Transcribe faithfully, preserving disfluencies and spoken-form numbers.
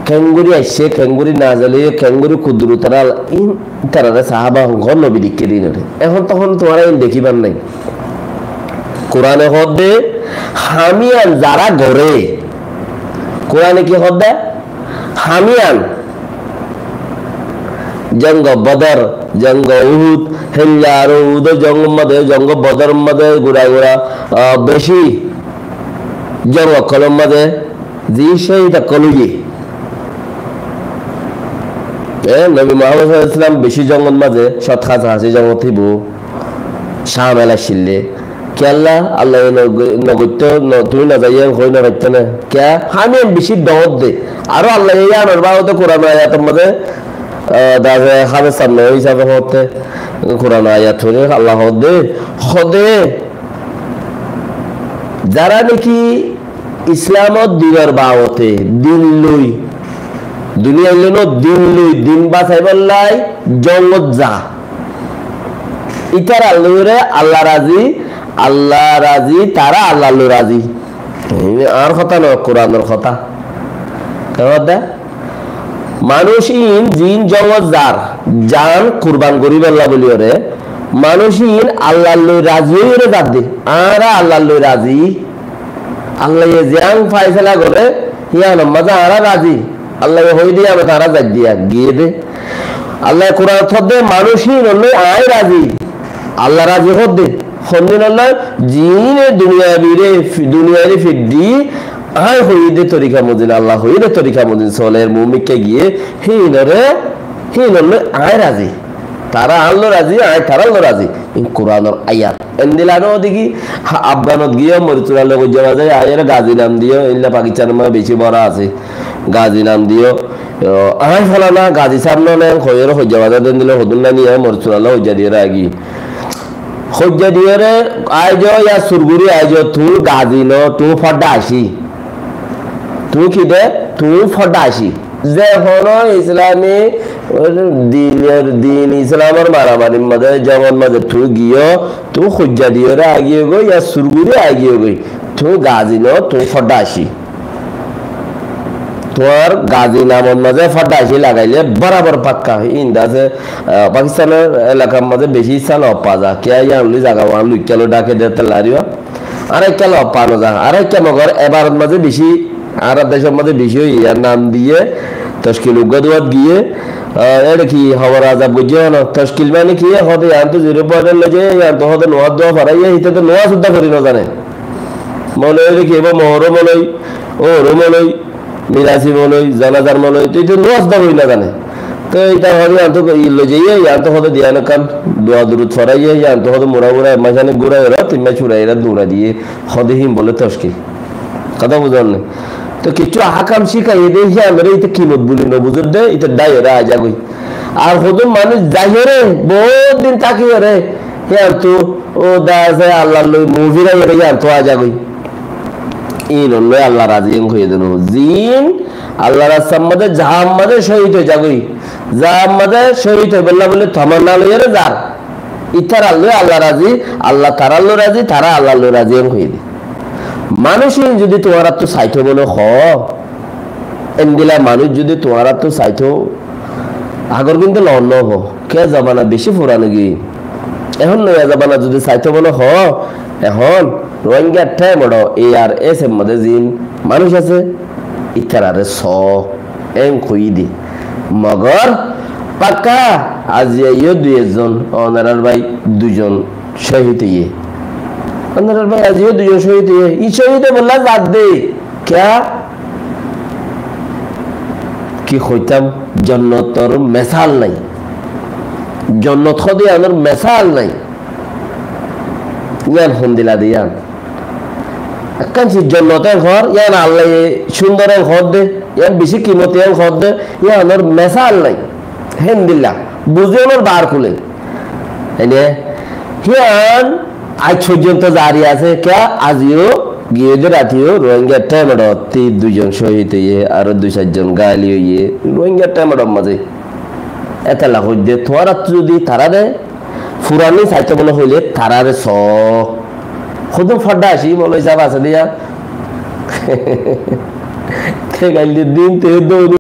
Kengori aiccé, kengori nazil óiye, kengori kudrot ar Allah, in tarare sahaba hon hon nobi dekké de inore. Ehón tohón tuáñra in dekíbar nai. Kurane hoódde, hamiyan zara goré. Kurane ki hoódde? Hamiyan. Jongo Bodor, jongo Uhud, hélla aró Uhud jongo mazé, jongo Bodor mazé, gura gura, ah, beci jongo kolom mazé, Zi cóhid ókkol óiye. E, Nobi Muhammad sallallahu alaihi wasallam beci jongot mazé, cót hás hásí jongot híbo, Cam elaccílle. Kiyólla? Allah ye no-, nogoittó, no-, tuñí no zaiyó, hoi no faittó na. Kiyá? Hamiyan beci dhoóñr de. Aró Allah ye yíanor babote Kuran ayator mazé, ah, daze háfez samne hísabe hoótte, Kuran ayat fore Allah hoódde, hoódde, zara niki Islamor dinor babote, din loi, duniyai loi no, din loi, din basaibálla jongot za. Ítara loi re Allah razi, Allah razi, tara Allah loi razi. Ini añár hotá no, Kuranor hotá. Kiyá hotá? Manúic ín ziín jongot zar, zan kurban goríbolla buliyóre, manúic ín Allar loi razi óiyore zadde. Añára Allar loi razi. Allaye ziyán faisala gore, híyanor mazé añára razi. Allaye hoiyé de, yíanot añára zaidde, giyé de. Allaye Kuranot hoódde, manúic ín ólla aññí razi. Allah razi hoódde. Hondin ólla, ziíne duniyabire, fi-, duniyaire fiddi, aññí hoiyé de torika mozin, Allah hoiyé de torika mozin soler, mumin ke giyé, híinore, híin ólla aññí razi. Tara añár loi razi, aññí tarar loi razi. In Kuranor ayat. Endilla no deki, ha, Afganot giyó, moric furalloi hoijja bazai, aiyóre Gazi nam diyó, illa Pakistanor mazé beci bora asé. Gazi nam diyó, o, aññí folana Gazi sáb no ne, hoiyóre hoijja bazai de endilla hodún na niya, moric furalloi hoijja diyóre aigí. Hoijja diyóre aizo, ya sur gori aizo, tuñí Gazi no, tuñí fodda aci. Tuñí ki de? Tuñí fodda aci. Ze hono Islami, din, din Islamor maramarir mazé, jongor mazé tuñí giyó, tuñí hoijja diyóre aigiyó goi, ya sur gori aigiyó goi. Tuñí Gazi no, tuñí fodda aci. Tuáñr Gazi namor mazé fodda aci lagaile borabor pakka. Inda asé, ah, Pakistanor elakar mazé beci issa loffa za. Kiyá yían loi zaga uán loi kiyá loi dhake de tella ariwa. Ar ekka loffa no za. Ar ekka mogor ebarot mazé beci, añárar decor mazé beci óiye, yían nam diye, toskil uggúa duwat giyé, ah, ére ki hobor azab goijjé hono. Toskil mane ki? Hoóde yían to zero point loize, yían to hoóde nuwaz duwa foraiyé, híte to nuwaz udda fori no zane. Moloi óile ki, eba mohóro moloi, óhóro moloi, mirasi moloi, zanazar moloi, te ite nuwaz da hoi no zane. Te ita hoóde, yián to iyót loi zaiyé, yián to hoóde diyan ekkán dua durud foraiyé, yián to hoóde mura mura ek mac anik gúrai ero, tin mac furai ero dura diyé, hoóde hín bóle toskil. Hotá buzón né? Te kessú ahkam cíkaiyé dé, híyanore ite kimot buli no buzér dé, ite dháiyore aizagói. Ar hodún manúic zaiyóre, bout din tákiyóre, híyantu, ó, dá asé, Allar loi muúfiraiyóre híyantu aizagói. Íin ólloi Allar razi en hoiyé dé no. Ziín Allar rastar mazé, zahar mazé cóhid ói zagói. Zahar mazé cóhid óibolla buli tamanna loiyóre zar. Ítarar loi Allah razi, Allah tarar loi razi, tara Allar loi razi en hoiyé dé. Manúic ín zudi tuáñrattú saitó mone hoó, endilla manúic zudi tuáñrattú saitó, agor kintu lon no óibo. Ke zobana beci furan ói giyói. Ehón noya zobana zudi saitó mone hoó, ehón Rohingya thaim ot A R S er modde ziín manúic asé, ítarare soó, en hoiyé dé. Mogor pakka aijja yó dui ekzon, onorar bái duizon cóhid óiye. Onorar bái aijja yó duizon cóhid óiye. Í cóhid óibolla zadde. Kiyá? Ki hoitám? Jonnotor mesal nái. Jonnot hoóde yiánor mesal nái. Yián hondilla de yián. Ekkán ciz jonnot en hoór, yián Allaye cúndor en hoódde, yián beci kimoti en hoódde, yiánor mesal nái. Héndilla, buzí onor bar kúle. Ene, yián aij foijjonto zari asé, kiyá aijjó giyé dé ratiyó Rohingya thaim ot ottí duizon cóhid óiye, aró dui sair zon gáli óiye, Rohingya thaim ot mazé. Etolla hoóidde, tuáñrattú zudi tarare furani saitó mone hoilé tarare soó. Hodún fodda ací, moloi sáb asé dé yián. Te gail de din te dóni.